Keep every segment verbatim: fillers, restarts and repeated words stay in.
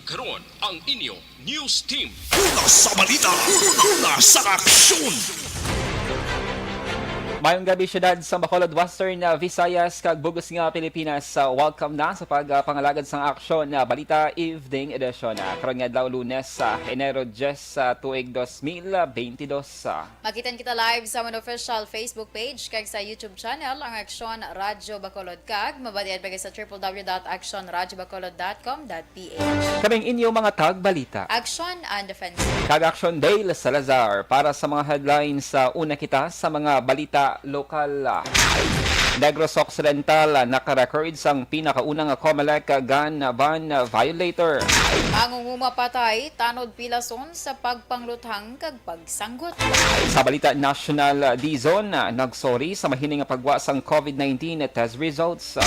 Karon ang inyo news team. Una sa balita, una sa aksyon. Mayong gabi, syudad sa Bacolod, Western, uh, Visayas, kag bug-os nga Pilipinas. Uh, welcome na sa pagpangalagad sang Aksyon, uh, Balita Evening Edition. Uh, karon nga adlaw, Lunes, uh, Enero diyes, uh, tuig dos mil bentidós. Uh, Makitan kita live sa amon official Facebook page kag sa YouTube channel, ang Aksyon Radyo Bacolod, kag mabatian pa sa triple W dot aksyon radyo bacolod dot com dot P H. Kaming inyo mga tagbalita. Action and Defense. Kag Action Dale Salazar para sa mga headlines. Sa una kita sa mga balita lokal. Negros Occidental, naka-record sang pinakauna nga Comelec gun ban violator. Mangunguma patay, tanod pilason sa pagpangluthang kag pagsanggot. Sa balita national, Dizon, nagsorry sa mahini nga pagwa sang COVID nineteen test results.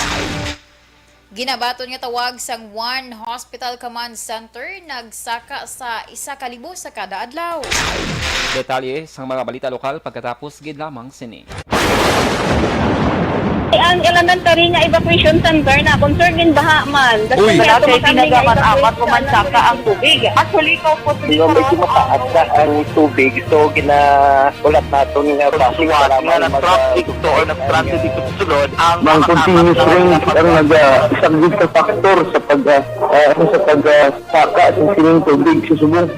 Ginabaton nga tawag sang One Hospital Command Center nagsaka sa isa ka libo sa kada adlaw. Detalye sang mga balita lokal pagkatapos gid lamang sini. Ang elementary nga evacuation center na concern din baha man. Uy, dati tinaga man amat human saka ang tubig. Actually, ikaw po, Di ba, medyo mataas na ang tubig, so ginaulat naton nga basi nga nag-traffic to or nag-transit dito sa sulod ang Ang continuous rain ang nag-, ah, isang good factor sa pag, ah, ah, ano, sa pag, ah, saka sa sining tubig sa subong.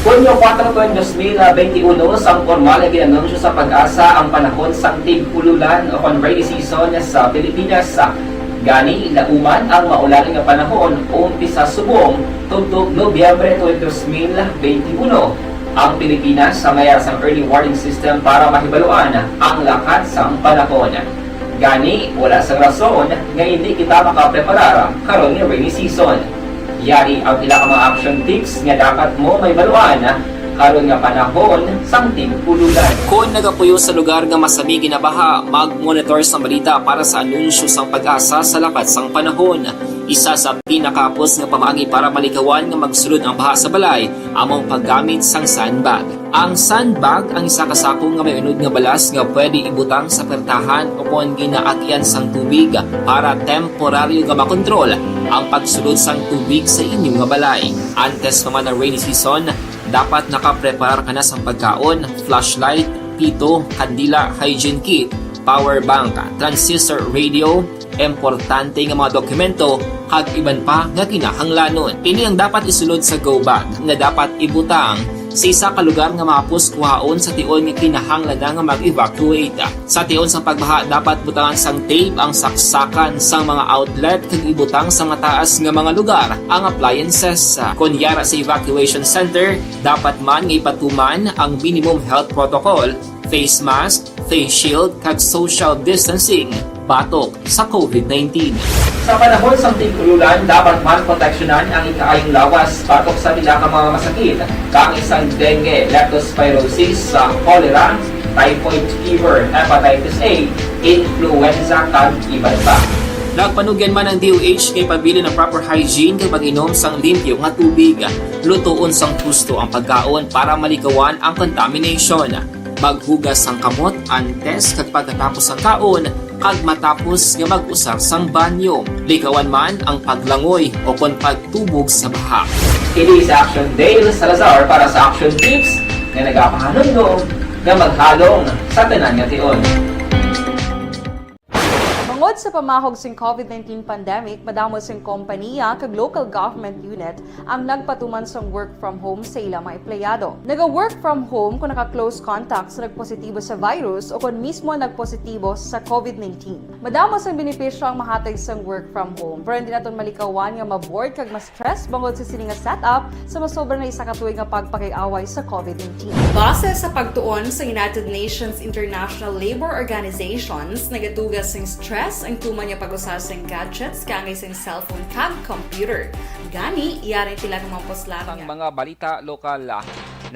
Hunyo kuwatro, dos mil benti uno, sang pormal nga gin-anunsyo sa PAGASA ang panahon sang tig-ululan o kon rainy season sa Pilipinas. Gani, nauman ang maulan nga panahon umpisa subong tubtob Nobyembre twenty, dos mil benti uno. Ang Pilipinas sa mayar sang early warning system para mahibaluan ang lakat sang panahon. Gani, wala sang rason nga indi kita makapreparar karon nga rainy season. Yari ang pila ka mga action tips nga dapat mo mahibaluan karon nga panahon sang tig-ululan. Kon nagapuyo sa lugar nga masami ginabaha, mag-monitor sang balita para sa anunsyo sang PAGASA sa lakat sang panahon. Isa sa pinakahapos nga pamaagi para malikawan nga magsulod ang baha sa balay amo ang paggamit sang sandbag. Ang sandbag ang isa ka sako nga may unod nga balas nga pwede ibutang sa pertahan o kon ginaagian sang tubig para temporaryo nga makontrol ang pagsulod sang tubig sa inyo nga balay. Antes pa man ang rainy season, dapat nakapreparar ka na sang pagkaon, flashlight, pito, kandila, hygiene kit, power bank, transistor radio, importante nga mga dokumento, kag iban pa nga kinahanglanon. Ini ang dapat isulod sa go bag nga dapat ibutang sa isa ka lugar nga mahapos kuhaon sa tion nga kinahanglan na nga mag-evacuate. Sa tion sang pagbaha, dapat butangan sang tape ang saksakan sang mga outlet kag ibutang sa mataas nga mga lugar ang appliances. Kon yara sa evacuation center, dapat man nga ipatuman ang minimum health protocol, face mask, face shield, kag social distancing batok sa COVID nineteen. Sa panahon sang tig-ululan, dapat man proteksyonan ang ikaayong lawas batok sa pila ka mga masakit, kaangay sang dengue, leptospirosis, sa cholera, typhoid fever, hepatitis A, influenza, kag iban pa. Nagpanugyan man ang D O H nga ipabilin ang proper hygiene kag mag-inom sang limpyo nga tubig. Lutoon sang husto ang pagkaon para malikawan ang contamination. Maghugas sang kamot antes kag pagkatapos sang kaon kag matapos nga mag-usar sang banyo. Likawan man ang paglangoy o kon pagtubog sa baha. Kini si Action Dale Salazar para sa Action Tips nga nagapahanumdom nga maghalong sa tanan nga tion. Bangod sa pamahog sing COVID nineteen pandemic, madamo sing kompaniya kag local government unit ang nagpatuman sang work from home sa ila mga empleyado. Naga-work from home kung naka-close contact sa nagpositibo sa virus o kon mismo nagpositibo sa COVID nineteen. Madamo sang benepisyo ang mahatag sang work from home, pero hindi naton malikawan nga ma-bored kag ma-stress bangod sa sini nga setup sa masobra na isa ka tuig nga pagpakig-away sa COVID nineteen. Base sa pagtuon sa United Nations International Labor Organizations, nagatuga sing stress ang tuman nga pag-usa sing gadgets kaangay sing cellphone kag computer. Gani, yari sila nga mapuslanan. Sang mga balita lokal, ah,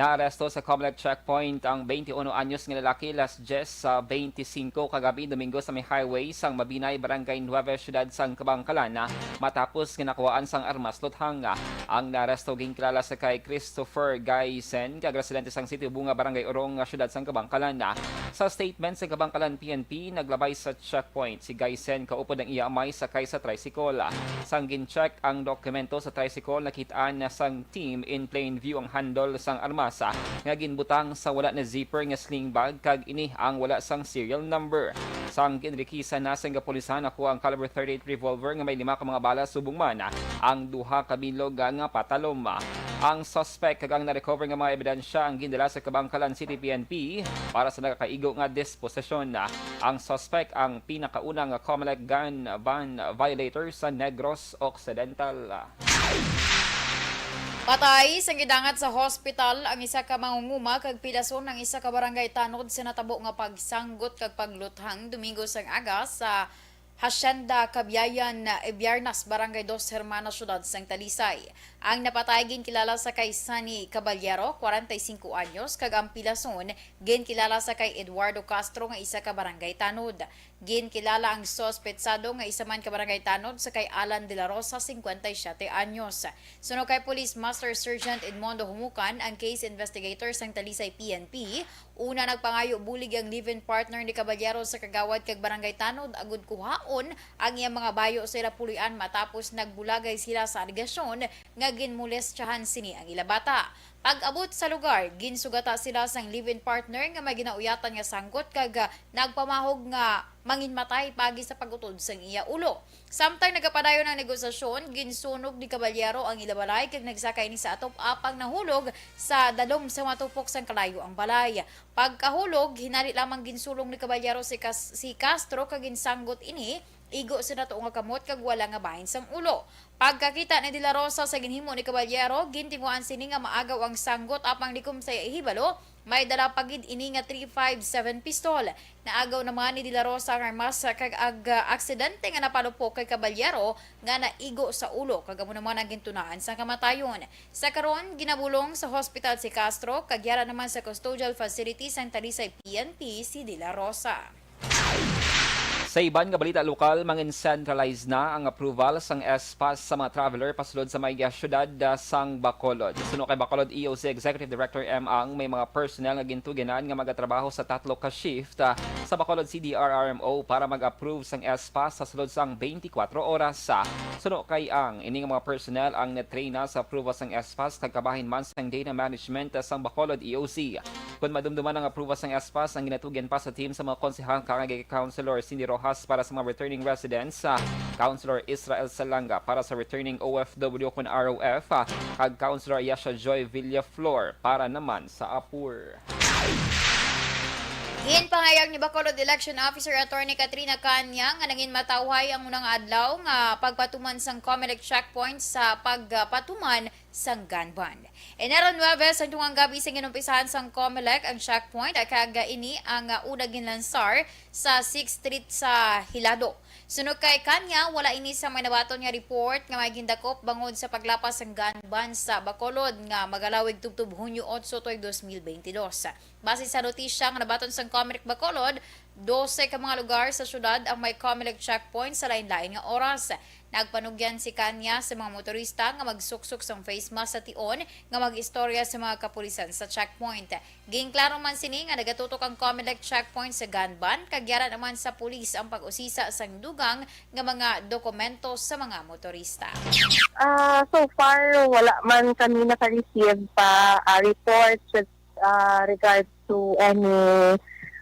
Naaresto sa Comelec checkpoint ang twenty-one anyos nga lalaki las diyes sa twenty-singko kagabi Domingo sa may highway sang Mabinay, Barangay Nueve, Siyudad sang Kabankalan, matapos nga nakuhaan sang armas luthang. Ang naaresto ginkilala sa kay Christopher Gaisen, kag residente sang Sitio Bunga, Barangay Orong, Siyudad sang Kabankalan. Sa statement sa Kabankalan P N P, naglabay sa checkpoint si Gaisen kaupod ang iya amay sakay sa tricycle. Sang gin-check ang dokumento sa tricycle, nakit-an na sang team in plain view ang handle sang armas, ah, nga ginbutang sa wala na zipper nga sling bag, kag ini ang wala sang serial number. Sang ginrikisan na sang kapulisan, nakuha ang caliber thirty-eight revolver nga may lima ka mga bala subong man, ah, ang duha ka bilog, ah, nga patalom. Ang suspect kag ang na-recover nga mga ebidensya ang gindala sa Kabankalan City P N P para sa nagakaigo nga disposisyon. Ang suspect ang pinakauna nga Comelec gun ban violator sa Negros Occidental. Patay sang gidangat sa hospital ang isa ka mangunguma kag pilason ang isa ka barangay tanod sa natabo nga pagsanggot kag pagluthang Domingo sang aga sa Hacienda Kabiyayan, eh, Biyernes, Barangay Dos Hermanas, Siyudad sang Talisay. Ang napatay ginkilala sa kay Sunny Caballero, kwarenta y singko anyos, kag ang pilason ginkilala sa kay Eduardo Castro nga isa ka barangay tanod. Ginkilala ang suspetsado nga isa man ka barangay tanod sa kay Alan de la Rosa, singkwenta y siyete anyos. Suno kay Police Master Sergeant Edmondo Humukan, ang case investigator sang Talisay P N P, una nagpangayo bulig ang live-in partner ni Caballero sa kagawad kag barangay tanod agud kuhaon ang iyang mga bayo sa ila puloy-an matapos nagbulagay sila sa alegasyon nga ginmolestyahan sini ang ila bata. Pag-abot sa lugar, ginsugata sila sang live-in partner nga may ginauyatan nga sanggot kag, ah, nagpamahog nga manginmatay paagi sa pag-utod sang iya ulo. Samtang nagapadayon ang negosasyon, ginsunog ni Caballero ang ila balay kag nagsaka ini sa atop apang nahulog sa dalom sa matupok sang kalayo ang balay. Pagkahulog, hinali lamang ginsulong ni Caballero si Cas-, si Castro kag ginsanggot ini igo sa natuo nga kamot kag wala nga bahin sang ulo. Pagkakita ni De La Rosa sa ginhimo ni Caballero, gintinguhaan sini nga maagaw ang sanggot apang likom sa iya ihibalo, may dala pa gid ini nga three five seven pistol. Naagaw naman ni De La Rosa ang armas kag ag-, aksidente nga napalupok kay Caballero nga naigo sa ulo kag amo naman ang gintunaan sang kamatayon. Sa karon, ginabulong sa hospital si Castro kag yara naman sa custodial facility sang Talisay P N P si De La Rosa. Sa iban nga balita lokal, mangin-centralize na ang approval sang S-Pass sa mga traveler pasulod sa may siyudad, ah, sang Bacolod. Suno kay Bacolod E O C Executive Director M Ang, may mga personnel nga gintuginan nga magatrabaho sa tatlo ka shift, ah, sa Bacolod C D R R M O para mag-approve sang S-Pass sa sulod sang twenty-four oras. Ah, suno kay Ang, ini nga mga personnel ang na-train na sa approval sang S-Pass kag kabahin man sang data management, ah, sang Bacolod E O C. Kon madumduman ang approval sang S-Pass, ang ginatugyan pa sa team sa mga konsehal kangay kay Councilor Cindy Rojas para sa mga returning residents, sa Councilor Israel Salanga para sa returning O F W kon R O F, ah, kag Councilor Yasha Joy Villaflor para naman sa Apur. Ginpahayag ni Bacolod Election Officer Attorney Katrina Caña nga nangin matawhay ang unang adlaw nga pagpatuman sang Comelec checkpoint sa pagpatuman sang gun ban. Enero nuebe, sang tungang gabi sa ginumpisahan sang Comelec ang checkpoint, kag ini ang, ah, una ginlansar sa Sixth Street sa Hilado. Suno kay Caña, wala ini sa may nabaton nga report nga may gindakop bangod sa paglapas sang gun ban sa Bacolod nga magalawig tubtob Hunyo otso tuig dos mil beintidos. Base sa notisya nga nabaton sang Comelec Bacolod, dose ka mga lugar sa siyudad ang may Comelec checkpoint sa lain-lain nga oras. Nagpanugyan si Caña sa mga motorista nga magsuksok sang face mask sa tion nga mag-istorya sa mga kapulisan sa checkpoint. Ginklaro man sini nga nagatutok ang Comelec checkpoint sa gun ban, kag yara naman sa pulis ang pag-usisa sang dugang nga mga dokumento sa mga motorista. Ah, so far, wala man kami naka-receive pa, ah, reports with, ah, regards to any,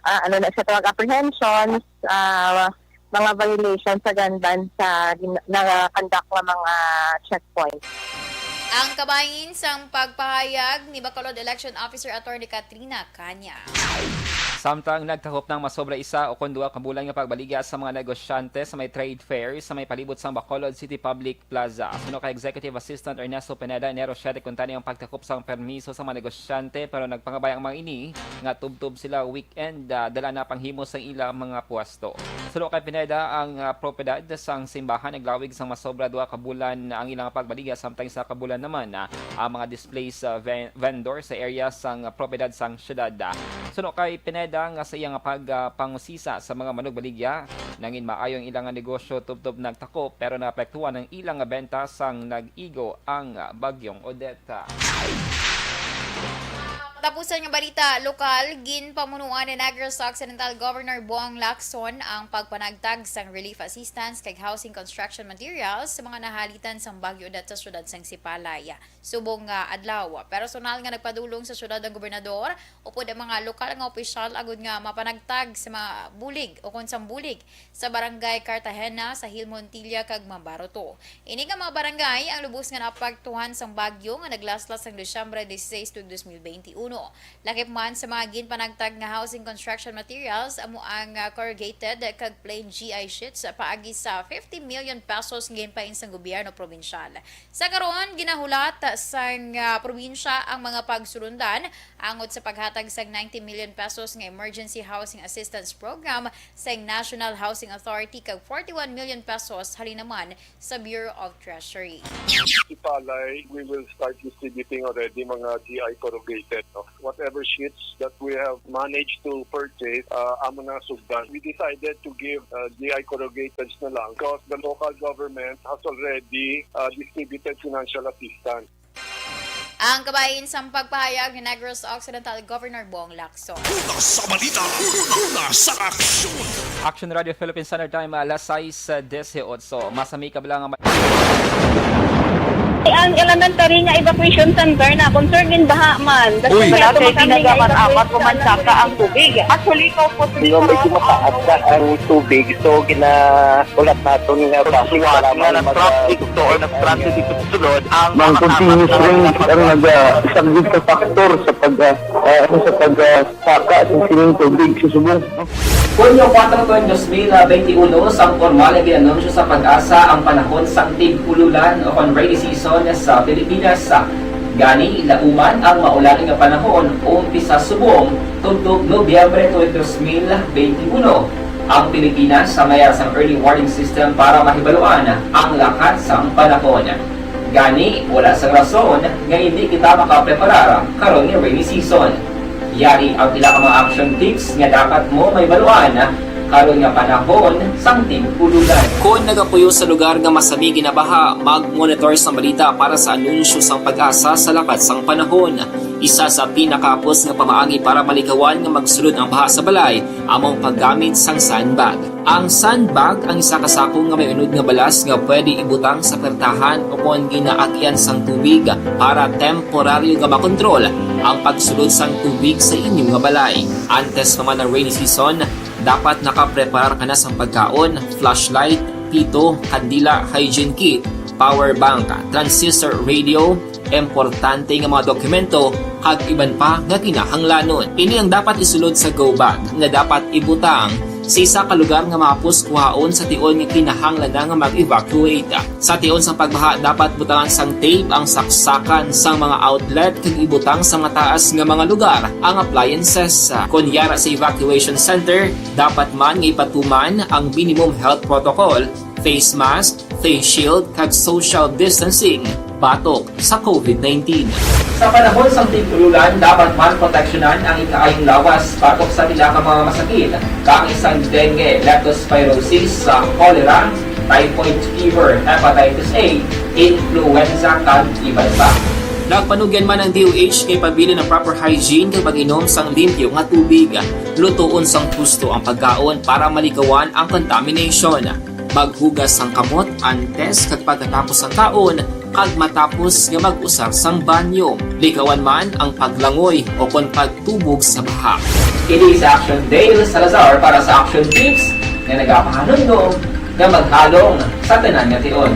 ah, ano na siya tawag, apprehensions, ah, mga violations sa gun ban sa gin-, na-conduct nga mga checkpoint. Ang kabahin sang pagpahayag ni Bacolod Election Officer Attorney Katrina Caña. Samtang nagtakop ng masobra isa o kon duha ka bulan nga pagbaligya sa mga negosyante sa may trade fair sa may palibot sang Bacolod City Public Plaza. Suno kay Executive Assistant Ernesto Pineda, Enero siyete kuntani ang pagtakop sang permiso sa mga negosyante, pero nagpangabay ang mga ini nga tubtob sila weekend, ah, dala na panghimo sa ila mga pwesto. Suno kay Pineda, ang, ah, propiedad sang simbahan naglawig sang masobra duha ka bulan ang ilang pagbaligya, samtang isa ka bulan naman, ah, ang mga displaced, ah, ven-, vendor sa area sang, ah, propiedad sang syudad. Suno kay Pineda nga sa iyang pag, ah, pangusisa sa mga manugbaligya, nangin maayo ang ilang negosyo tubtob nagtakop pero naapektuhan ang ilang benta sang nag-igo ang, ah, Bagyong Odette. Tapusan nga balita lokal, ginpamunuan ni Negros Occidental Governor Bong Lacson ang pagpanagtag sang relief assistance kag housing construction materials sa mga nahalitan sang Bagyo Odette sa siyudad sang Sipalay. Subong nga adlaw, personal nga nagpadulong sa siyudad ang gobernador upod ang mga lokal nga opisyal agud nga mapanagtag sa mga bulig o kon sang bulig sa Barangay Cartagena, Sahil Montilla, kag Mambaroto. Ini nga mga barangay ang lubos nga naapektuhan sang bagyo nga naglaslas sang Disyembre dieciséis tuig dos mil benti uno. Lakip man sa mga ginpanagtag nga housing construction materials, amo ang, ah, corrugated kag plain G I sheets paagi sa fifty million pesos nga ginpain sang gobyerno probinsyal. Sa karon, ginahulat sang, ah, probinsya ang mga pagsulundan angot sa paghatag sang ninety million pesos nga Emergency Housing Assistance Program sang National Housing Authority kag forty-one million pesos halin naman sa Bureau of Treasury. Sipalay, we will start distributing already mga G I corrugated, no? Whatever sheets that we have managed to purchase, uh, amo na sugdan. We decided to give, uh, G I corrugated na lang because the local government has already, uh, distributed financial assistance. Ang kabahin sang pagpahayag ni Negros Occidental Governor Bong Lacson. Una sa balita, una sa aksyon. Action Radio Philippine Standard Time, alas sais disiotso. Masami ka bala nga ma- Ang elementary nga evacuation center na concern gin baha man. Uy. Wala kay tinaga man amat o mansaka ang tubig. Actually, ikaw po, di ba, medyo mataas na ang tubig. So, gina- Ulat naton nga traffic nga na-traffic to or na-stranded dito sa sulod ang mga continuous rain ang nagasaglit sa factor sa pag, ah, ah, ano, sa pag, ah, saka sa sining tubig sa subong. Hunyo kuwatro tuig dos mil benti uno, sang pormal nga gin-anunsyo sa PAGASA ang panahon sang tig-ululan o kon rainy season sa Pilipinas. Gani, lauman ang maulan nga panahon umpisa subong tubtob Nobyembre tuig dos mil benti uno. Ang Pilipinas sa mayar sang early warning system para mahibaluan ang lakat sang panahon. Gani, wala sang rason nga indi kita makapreparar karon nga rainy season. Yari ang pila ka mga action tips nga dapat mo mahibaluan karon nga panahon sang tig-ululan. Kon nagapuyo sa lugar nga masami ginabaha, mag-monitor sang balita para sa anunsyo sang PAGASA sa lakat sang panahon. Isa sa pinakahapos nga pamaagi para malikawan nga magsulod ang baha sa balay amo ang paggamit sang sandbag. Ang sandbag ang isa ka sako nga may unod nga balas nga pwede ibutang sa pertahan o kon ginaagian sang tubig para temporaryo nga makontrol ang pagsulod sang tubig sa inyo nga balay. Antes pa man ang rainy season, dapat nakapreparar ka na sang pagkaon, flashlight, pito, kandila, hygiene kit, power bank, transistor radio, importante nga mga dokumento, kag iban pa nga kinahanglanon. Ini ang dapat isulod sa go bag nga dapat ibutang sa isa ka lugar nga mahapos kuhaon sa tion nga kinahanglan na nga mag-evacuate. Sa tion sang pagbaha, dapat butangan sang tape ang saksakan sang mga outlet kag ibutang sa mataas nga mga lugar ang appliances. Kon yara sa evacuation center, dapat man nga ipatuman ang minimum health protocol, face mask, face shield, kag social distancing batok sa COVID nineteen. Sa panahon sang tig-ululan, dapat man proteksyonan ang ikaayong lawas batok sa pila ka mga masakit, kaangay sang dengue, leptospirosis, sa cholera, typhoid fever, hepatitis A, influenza, kag iban pa. Nagpanugyan man ang D O H nga ipabilin ang proper hygiene kag pag-inom sang limpyo nga tubig. Lutoon sang husto ang pagkaon para malikawan ang contamination. Maghugas sang kamot antes kag pagkatapos sang kaon, kag matapos nga mag-usar sang banyo. Likawan man ang paglangoy o kon pagtubog sa baha. Kini si Action Dale Salazar para sa Action Tips nga nagapahanumdom nga maghalong sa tanan nga tion.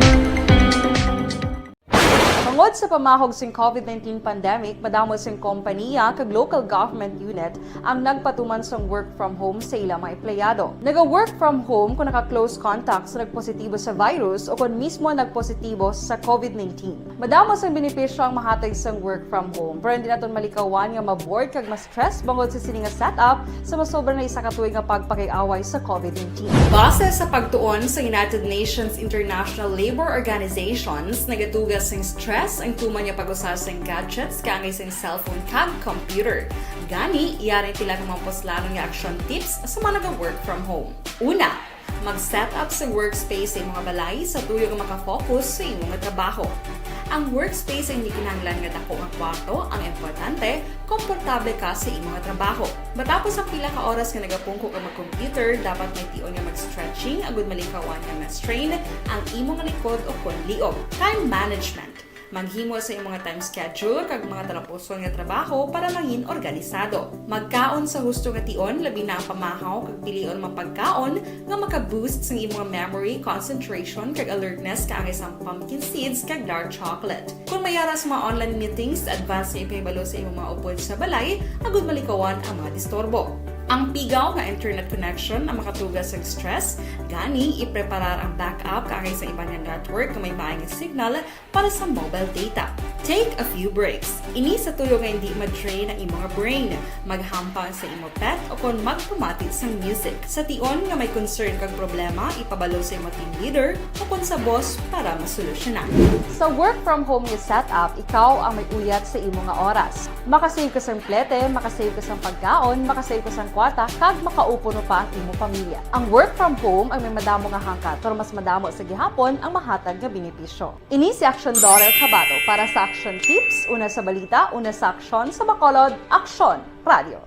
Tungod Sa pamahog sing COVID nineteen pandemic, madamo sing kompaniya kag local government unit ang nagpatuman sang work from home sa ila mga empleyado. Naga-work from home kon naka-close contact sa nagpositibo sa virus o kon mismo nagpositibo sa COVID nineteen. Madamo sang benepisyo ang mahatag sang work from home, pero hindi naton malikawan nga ma-bored kag ma-stress bangod sa sini nga setup sa masobra na isa ka tuig nga pagpakig-away sa COVID nineteen. Base sa pagtuon sa United Nations International Labour Organizations, nagatuga sing stress ang tuman nga pag-usa sing gadgets kaangay sing cellphone kag computer. Gani, yari ang pila ka mga puslanon nga action tips sa mga naga-work from home. Una, mag-set up sa workspace sa imo nga balay sa tuyo nga makafocus sa imo nga trabaho. Ang workspace ay hindi kinahanglan nga dako nga kwarto ang importante, komportable ka sa imo nga trabaho. Matapos ang pila ka oras nga nagapungko ka mag-computer, dapat may tion nga mag-stretching agud malikawan nga ma-strain ang imo nga likod o kon liog. Time management. Maghimo sa imong mga time schedule kag mga talapuson nga trabaho para mangin organisado. Magkaon sa husto nga tion, labi na ang pamahaw kag pilion mga pagkaon nga maka-boost sa imong memory, concentration, kag alertness kaangay sang pumpkin seeds kag dark chocolate. Kung may ara sa mga online meetings, advance nga ipahibalo sa imong mga upod sa balay agud malikawan ang mga disturbo. Ang pigaw nga internet connection ang makatuga sa stress, gani ipreparar ang backup kaangay sa iban nga network nga may maay nga signal para sa mobile data. Take a few breaks. Ini sa tuyo nga hindi ma-drain ang imo nga brain. Maghampang sa imo pet o kon magpamati sang music. Sa tion nga may concern kag problema, ipabalo sa imo team leader o kon sa boss para masolusyonan. Sa work from home nga setup, ikaw ang may uyat sa imo nga oras. Makasave ka sang plete, makasave ka sang pagkaon, makasave ka sang kwarta, kag makaupo pa ang imo pamilya. Ang work from home ang may madamo nga hangkat, pero mas madamo sa gihapon ang mahatag nga benepisyo. Ini si Action Daughter Kabato para sa Action Tips, una sa balita, una sa aksyon, sa Bacolod, Aksyon Radio.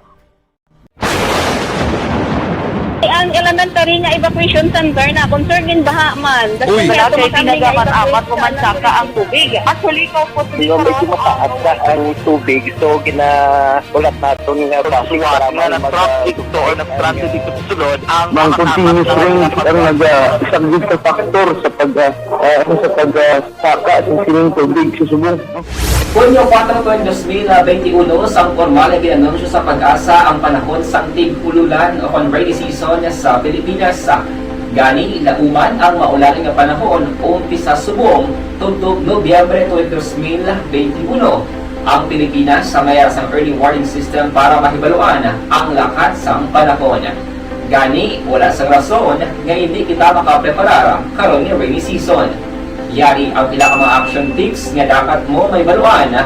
Ang elementary nga evacuation center na concern gin baha man. Uy. Wala kay tinaga man amat o man saka ang tubig. Actually, ko po. Di ba, medyo mataas na ang tubig, so ginaulat naton nga basi para man mag-, nag-transit to or nag-transit dito sa sulod ang mga continuous rain ang nag-, ah, isang sa factor sa pag, ah, ah, ano, sa pag, ah, saka sa sining tubig sa subong. Hunyo kuwatro, dos mil benti uno, sang pormal nga gin-anunsyo sa PAGASA ang panahon sang tig-ululan o kon rainy season sa Pilipinas. Gani, lauman ang maulan nga panahon umpisa subong tubtob Nobyembre twenty, dos mil benti uno. Ang Pilipinas may ara sang early warning system para mahibaluan ang lakat sang panahon. Gani, wala sang rason nga indi kita makapreparar karon nga rainy season. Yari ang pila ka mga action tips nga dapat mo mahibaluan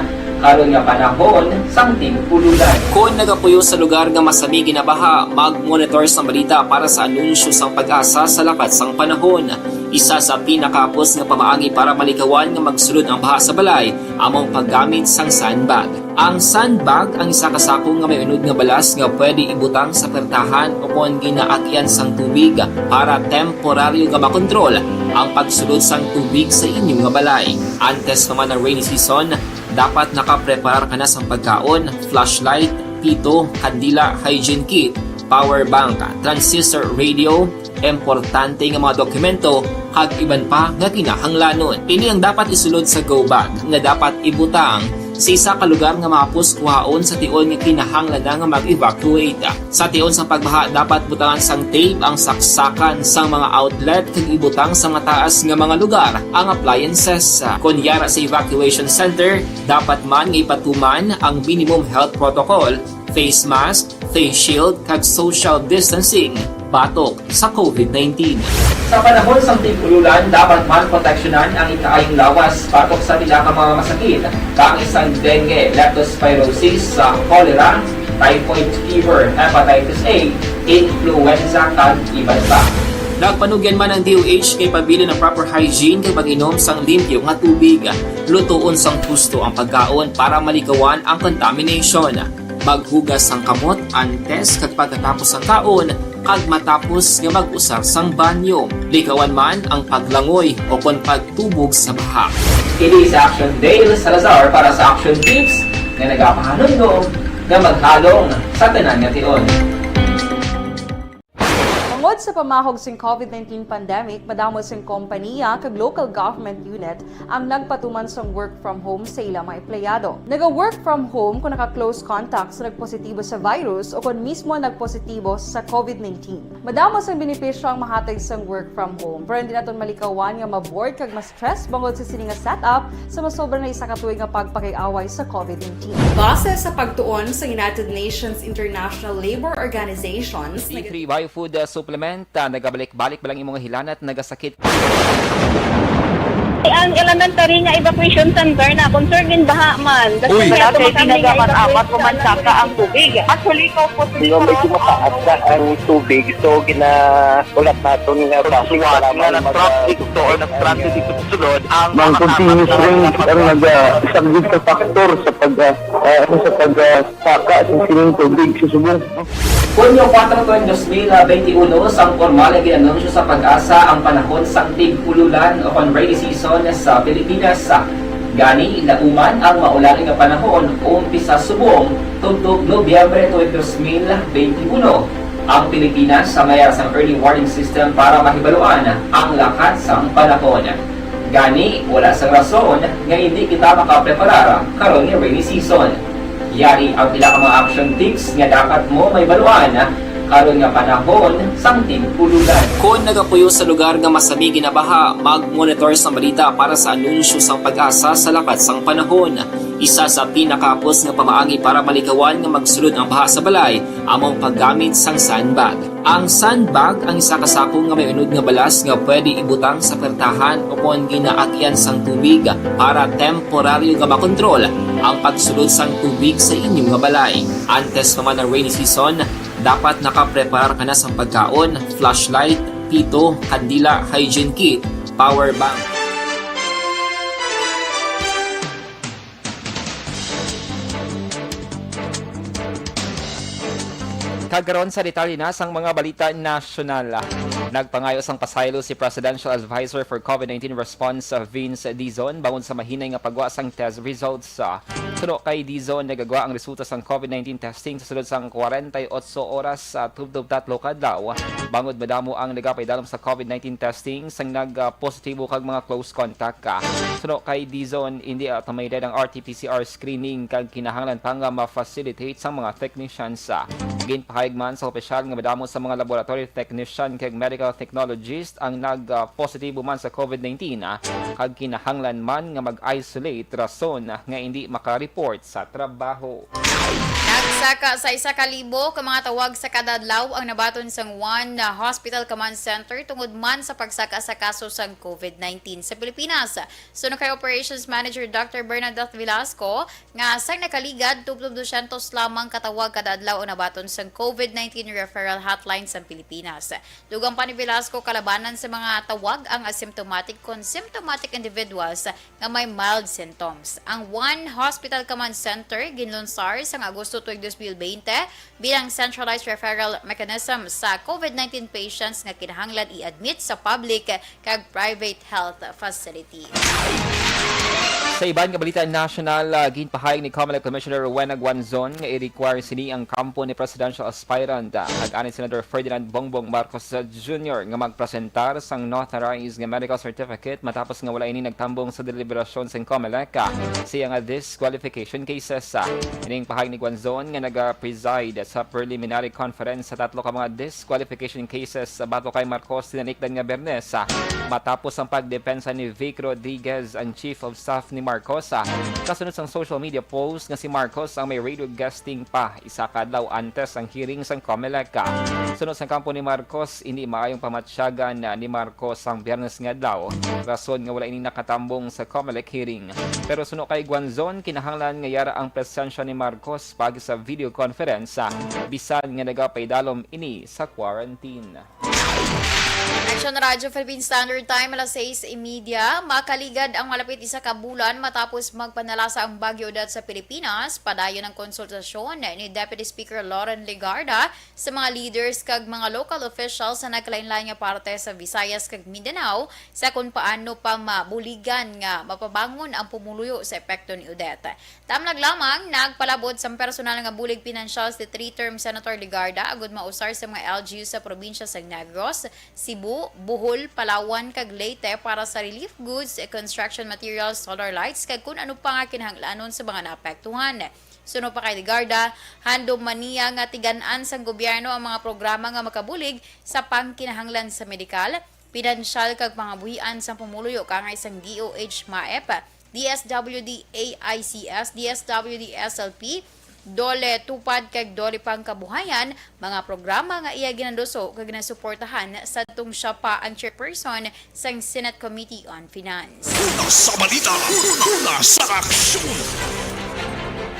karon nga panahon sang tig-ululan. Kon nagapuyo sa lugar nga masami ginabaha, mag-monitor sang balita para sa anunsyo sang PAGASA sa lakat sang panahon. Isa sa pinakahapos nga pamaagi para malikawan nga magsulod ang baha sa balay amo ang paggamit sang sandbag. Ang sandbag ang isa ka sako nga may unod nga balas nga pwede ibutang sa pertahan o kon ginaagyan sang tubig para temporaryo nga makontrol ang pagsulod sang tubig sa inyo nga balay. Antes pa man ang rainy season, dapat nakapreparar ka na sang pagkaon, flashlight, pito, kandila, hygiene kit, power bank, transistor radio, importante nga mga dokumento, kag iban pa nga kinahanglanon. Ini ang dapat isulod sa go bag nga dapat ibutang sa isa ka lugar nga mahapos kuhaon sa tion nga kinahanglan na nga mag-evacuate. Sa tion sang pagbaha, dapat butangan sang tape ang saksakan sang mga outlet kag ibutang sa mataas nga mga lugar ang appliances. Kon yara sa evacuation center, dapat man nga ipatuman ang minimum health protocol, face mask, face shield, kag social distancing batok sa COVID nineteen. Sa panahon sang tig-ululan, dapat man proteksyonan ang ikaayong lawas batok sa pila ka mga masakit, kaangay sang dengue, leptospirosis, sa cholera, typhoid fever, hepatitis A, influenza, kag iban pa. Nagpanugyan man ang D O H kay pabilin ang proper hygiene kag pag-inom sang limpyo nga tubig, lutoon sang husto ang pagkaon para malikawan ang contamination. Maghugas sang kamot antes kag pagkatapos sang kaon, kag matapos nga mag-usar sang banyo. Likawan man ang paglangoy o kon pagtubog sa baha. Kini si Action Dale Salazar para sa Action Tips nga nagapahanumdom nga maghalong sa tanan nga tion. Mga Sa pamahog sing COVID nineteen pandemic, madamo sing kompaniya kag local government unit ang nagpatuman sang work from home sa ila mga empleyado. Naga-work from home kung naka-close contact sa nagpositibo sa virus o kon mismo nagpositibo sa COVID nineteen. Madamo sang benepisyo ang mahatag sang work from home, pero hindi naton malikawan nga ma-bored kag ma-stress bangod sa sini nga setup sa masobra na isa ka tuig nga pagpakig-away sa COVID nineteen. Base sa pagtuon sa United Nations International Labor Organization, D three Biofood, uh, Supplement, uh, nagabalik-balik ba lang imong hilanat, nagasakit? Ang elementary nga evacuation center na concern din baha man. Uy! Kaya wala kay tumatamling tinaga nga man apat o man saka ang tubig. Actually, ikaw po, Di ba, medyo mataas na ang tubig, so ginaulat naton nga Suwat nga nag-traffic to or nag-transit dito sa sulod ang Ang mga continuous kasama rain ang naga-, subject sa factor sa pag, ah, ah, ano, sa pag, ah, saka sa sining tubig sa subong. Hunyo kuwatro tuig dos mil benti uno, sang pormal nga gin-anunsyo sa PAGASA ang panahon sang tig-ululan o kon rainy season sa Pilipinas. Gani, nauman ang maulan nga panahon, umpisa subong tubtob Nobyembre tuig dos mil benti uno. Ang Pilipinas may ara sang early warning system para mahibaluan ang lakat sang panahon. Gani, wala sang rason nga indi kita makapreparar karon nga rainy season. Yari ang pila ka mga action tips nga dapat mo mahibaluan karon nga panahon sang tig-ululan. Kon nagapuyo sa lugar nga masami ginabaha, mag-monitor sang balita para sa anunsyo sang PAGASA sa lakat sang panahon. Isa sa pinakahapos nga pamaagi para malikawan nga magsulod ang baha sa balay amo ang paggamit sang sandbag. Ang sandbag ang isa ka sako nga may unod nga balas nga pwede ibutang sa pertahan o kon ginaagyan sang tubig para temporaryo nga makontrol ang pagsulod sang tubig sa inyo nga balay. Antes pa man ang rainy season, dapat nakapreparar ka na sang pagkaon, flashlight, pito, kandila, hygiene kit, power bank. Kag karon sa detalye na sang mga balita nasyonal. Nagpangayo sang pasaylo si Presidential Advisor for COVID nineteen Response, Vince Dizon, bangod sa mahinay nga pagwa sang test results. Suno kay Dizon, nagagwa ang resulta sang COVID nineteen testing sa sulod sang kwarenta y otso oras sa tubtob tatlo ka adlaw, bangod madamo ang nagapaidalom sa COVID nineteen testing sang nag, ah, positibo kag mga close contact. Suno kay Dizon, indi automated ang R T P C R screening kag kinahanglan pa nga ma-facilitate sang mga technicians. Ginpahayag man sa opisyal nga madamo sa mga laboratory technician kag medical technologist ang nag, ah, positibo man sa COVID nineteen, ah, kag kinahanglan man nga mag-isolate rason nga indi maka-report sa trabaho. Nagsaka sa isa ka libo ka mga tawag sa kada adlaw ang nabaton sang One Hospital Command Center tungod man sa pagsaka sa kaso sang COVID nineteen sa Pilipinas. Suno kay Operations Manager Doctor Bernadette Velasco, nga sang nakaligad, tubtob dosyentos lamang ka tawag kada adlaw ang nabaton sang COVID nineteen referral hotline sa Pilipinas. Dugang pa ni Velasco, kalabanan sa mga tawag ang asymptomatic kon symptomatic individuals nga may mild symptoms. Ang One Hospital Command Center ginlunsar sang Agosto tuig dos mil bente bilang centralized referral mechanism sa COVID nineteen patients nga kinahanglan i-admit sa public kag private health facility. Sa iban nga balita nasyonal, ah, ginpahayag ni Comelec Commissioner Rowena Guanzon nga i-require sini ang kampo ni presidential aspirant, ah, kag ani Senador Ferdinand Bongbong Marcos Junior nga magpresentar sang notarized nga medical certificate matapos nga wala ini nagtambong sa deliberasyon sang Comelec, ah, sa iya nga disqualification cases. Ah, ining pahayag ni Guanzon nga naga-preside sa preliminary conference sa tatlo ka mga disqualification cases batok kay Marcos tinanikdan nga Biyernes, ah, matapos ang pagdepensa ni Vic Rodriguez, ang Chief of Staff ni Marcos, ah, kasunod sang social media post nga si Marcos ang may radio guesting pa isa ka adlaw antes ang hearing sang Comelec. Sunod sang kampo ni Marcos, hindi maayong pamatyagan, ah, ni Marcos ang Biyernes nga adlaw, rason nga wala ini nakatambong sa Comelec hearing. Pero suno kay Guanzon, kinahanglan nga yara ang presensya ni Marcos pag sa video conference, ah, bisan nga nagapaidalom ini sa quarantine. Action Radio Philippine Standard Time, alas sais y media. Makaligad ang malapit isa ka bulan matapos magpanalasa ang Bagyo Odette sa Pilipinas. Padayon ang konsultasyon ni Deputy Speaker Loren Legarda sa mga leaders kag mga local officials sa nagkalain-lain nga parte sa Visayas kag Mindanao sa kung paano pa mabuligan nga mapabangon ang pumuluyo sa epekto ni Odette. Tamnag lamang, nagpalabot sang personal nga bulig pinansyal si three-term Senator Legarda agud mausar sa mga L G U sa probinsya sang Negros, Cebu, Bohol, Palawan, kag Leyte para sa relief goods, construction materials, solar lights, kag kun ano pa nga kinahanglanon sa mga naapektuhan. Suno pa kay Legarda, handom man niya nga tigan-an sang gobyerno ang mga programa nga makabulig sa pangkinahanglan sa medikal, pinansyal kag pangabuhian sang pumuluyo kaangay sang D O H MAEP, D S W D A I C S, D S W D S L P, DOLE Tupad kag DOLE Pangkabuhayan, mga programa nga iya ginaluso kag ginasuportahan sadtong siya pa ang chairperson sang Senate Committee on Finance. Una sa balita, una sa aksyon.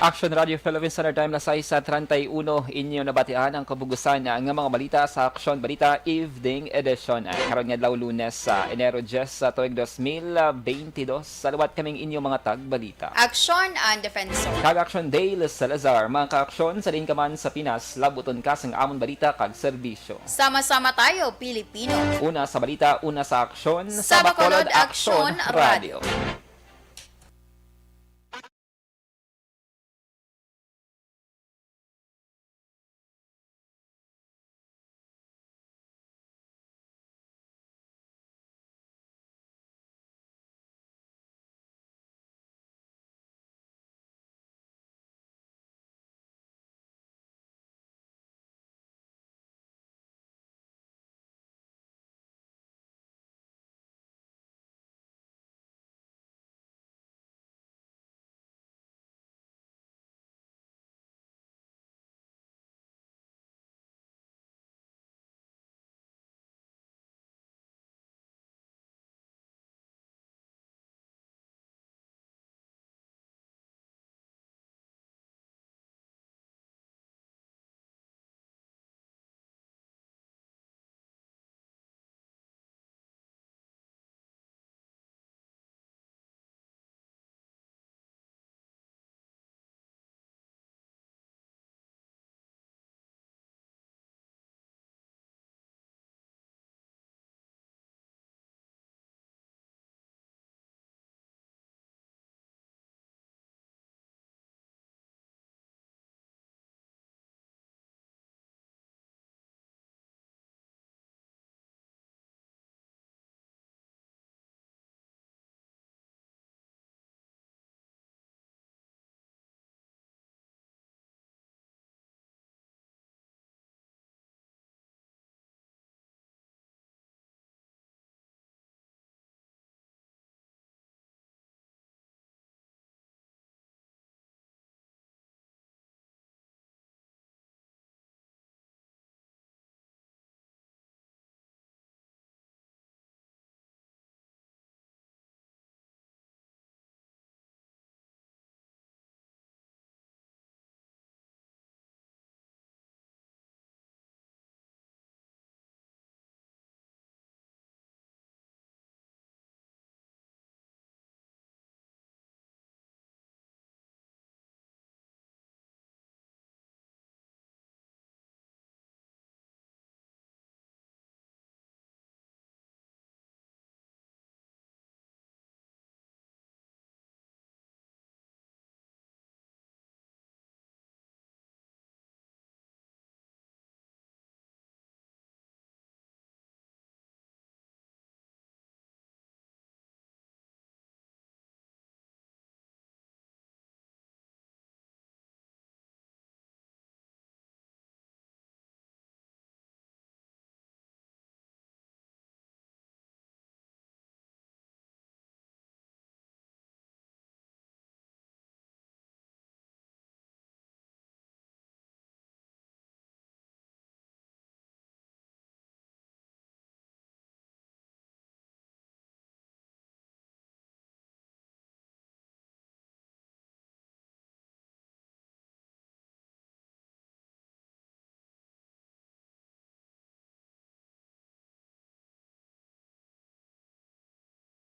Action Radio Philippines Standard Time, alas sais treinta y uno, inyo nabatian ang kabugusan nga mga balita sa Action Balita Evening Edition. Karon nga adlaw, Lunes, sa Enero diyes, sa tuig dos mil bentidós, saluwat kaming inyo mga tagbalita. Aksyon ang Defensor. Kag Action Dale Salazar, mga kaaksyon, sa diin ka man sa Pinas, labuton ka sang amon balita kag serbisyo. Sama-sama tayo, Pilipino. Una sa balita, una sa aksyon, Sa Bacolod, Aksyon Radio.